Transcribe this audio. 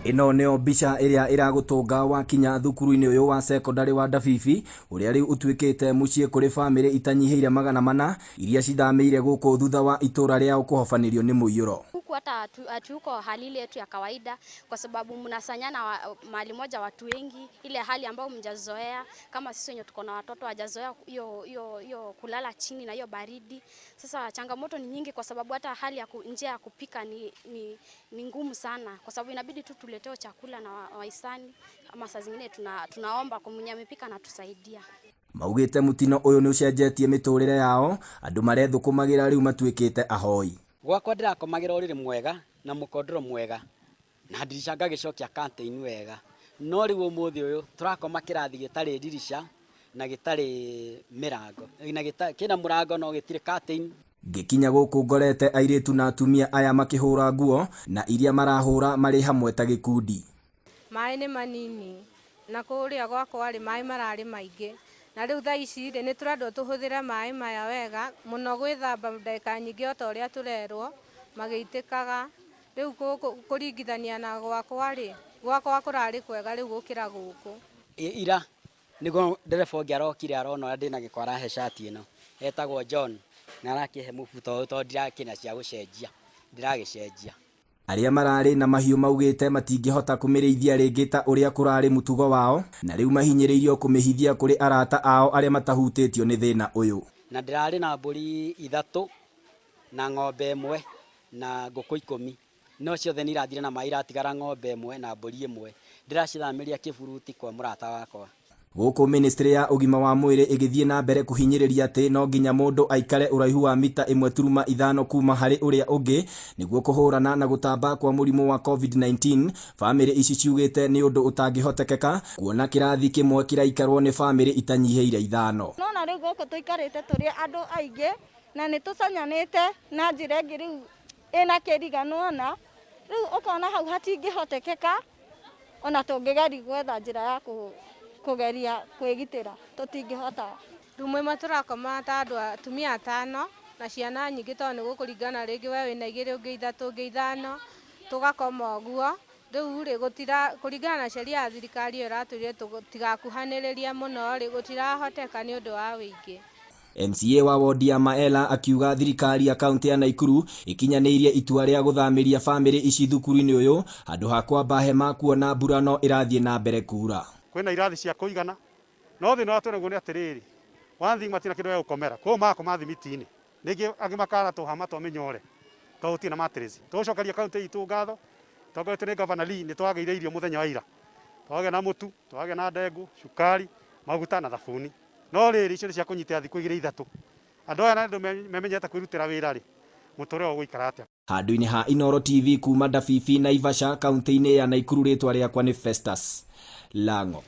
Ĩno nĩyo mbica ĩrĩa ĩragũtũnga wakinya thukuru-inĩ ũyũ wa cekondarĩ wa Ndabibi, ũrĩa rĩu ũtuĩkĩte mũciĩ kũrĩ bamĩrĩ itanyihĩire 400 iria cithamĩire gũkũ thutha wa itũra rĩao kũhobanĩrio nĩ mũiyũro. Huku hata hatuko hali ile yetu ya kawaida kwa sababu mnasanyana mahali moja watu wengi, ile hali ambayo mjazoea. Kama sisi wenye tuko na watoto hawajazoea hiyo hiyo hiyo kulala chini na hiyo baridi. Sasa changamoto ni nyingi kwa sababu hata hali ya njia ya kupika ni ngumu sana kwa sababu inabidi tu tuletewe chakula na wahisani ama saa zingine tunaomba kwa mwenye amepika na tusaidia. Maugĩte mũtino ũyũ nĩ ũcenjetie mĩtũrĩre yao, andũ marethũkũmagĩra rĩu matuĩkĩte ahoi. Gwakwa ndĩrakomagĩra ũrĩrĩ mwega na mũkondoro mwega na ndirica ngagĩcokia curtain wega, no rĩu ũmũthĩ ũyũ tũrakoma kĩrathi gĩtarĩ ndirica na gĩtarĩ mĩrango na kĩna mũrango no gĩtirĩ curtain. Ngĩkinya gũkũ ngorete airĩtu na atumia aya makĩhũra nguo na iria marahũra marĩ hamwe ta gĩkundi. Maĩ nĩ manini na kũrĩa gwakwa rĩ, maĩ mararĩ maingĩ, na rĩu thaa ici rĩ, nĩ tũrendwo tũhũthĩre maĩ maya wega mũno gwĩthamba ndagĩka nyingĩ o ta ũrĩa tũrerwo magĩitĩkaga. Rĩu kũringithania na gwakwa rĩ, gwakwa kũrarĩ kwega rĩu gũkĩra gũkũ. Ira nĩguo ndereba ũngĩ arokire arona ũrĩa ndĩna gĩko arahe cati ĩno etagwo John na arakĩhe mũbuto ũyũ tondũ ndirakĩna cia gũcenjia, ndĩragĩcenjia. Arĩa mararĩ na mahiũ maugĩte matingĩhota kũmĩrĩithia rĩngĩ ta ũrĩa kũrarĩ mũtugo wao, na rĩu mahinyĩrĩirio kũmĩhithia kũrĩ arata ao arĩa matahutĩtio nĩ thĩna ũyũ. Na ndĩrarĩ na mbũri 3 na ng'ombe 1 na ngũkũ 10, no ciothe nĩ irathire na maĩ, iratigara ng'ombe 1 na mbũri 1. Ndĩracithamĩria kĩburuti kwa mũrata wakwa. Gũkũ ministry ya ũgima wa mwĩrĩ ĩgĩthiĩ na mbere kũhinyĩrĩria atĩ no nginya mũndũ aikare ũraihu wa mita 1.5 kuma harĩ ũrĩa ũngĩ nĩguo kũhũrana na gũtamba kwa mũrimũ wa COVID-19. Bamĩrĩ ici ciugĩte nĩ ũndũ ũtangĩhotekeka kuona kĩrathi kĩmwe kĩraikarwo nĩ bamĩrĩ itanyihĩire 5. Nona rĩu gũkũ tũikarĩte tũrĩ andũ aingĩ na nĩ tũcanyanĩte na njĩra ĩngĩ rĩu ĩna kĩrigano, ona rĩu ũkona hau hatingĩhotekeka ona tũngĩgeria gwetha njĩra ya kũgeria kwĩgitĩra tũtingĩhota. Rumu ĩmwe tũrakoma ta andũ atumia 5 na ciana nyingĩ tondũ nĩ gũkũringana rĩngĩ we wĩna 2 ũngĩ 3 ũngĩ 5 tũgakoma ũguo. Rĩu rĩ, gũtira kũringana na sheria ya thirikari ĩyo ĩratwĩrire tũtigakuhanĩrĩrie mũno rĩ, gũtirahoteka nĩ ũndũ wa wĩingĩ. MCA wa wodi ya Maela akiuga thirikari ya kaunti ya Nakuru ikinyanĩirie itua rĩa gũthamĩria bamĩrĩ ici thukuru-inĩ ũyũ handũ ha kwamba hema kuona mbura no ĩrathiĩ na mbere kuura. Kwĩna irathi cia kũigana, no thĩna ũrĩa twĩnaguo nĩ atĩrĩrĩ, one thing matirĩ na kĩndũ gĩa gũkomera, koguo magakoma thimiti-inĩ, rĩngĩ angĩ makara tũhama twa mĩnyore tondũ gũtirĩ na mattress. Tũgũcokeria kaunti itũ ngatho, tongoretio nĩ Governor Lee, nĩ twagĩire irio mũthenya wa ira, twagĩa na mũtu, twagĩa na ndengũ, cukari, maguta na thabuni. No rĩrĩ, icio nĩ cia kũnyitĩra thikũ 2 3. Andũ aya na andũ memenyerete kwĩrutĩra wĩra rĩ, mũtũrĩre ũgũikara atĩa? Handũ-inĩ ha Inooro TV kuma Ndabibi, Naivasha, kaunti-inĩ ya Nakuru, rĩtwa rĩakwa nĩ Festus Lang'o.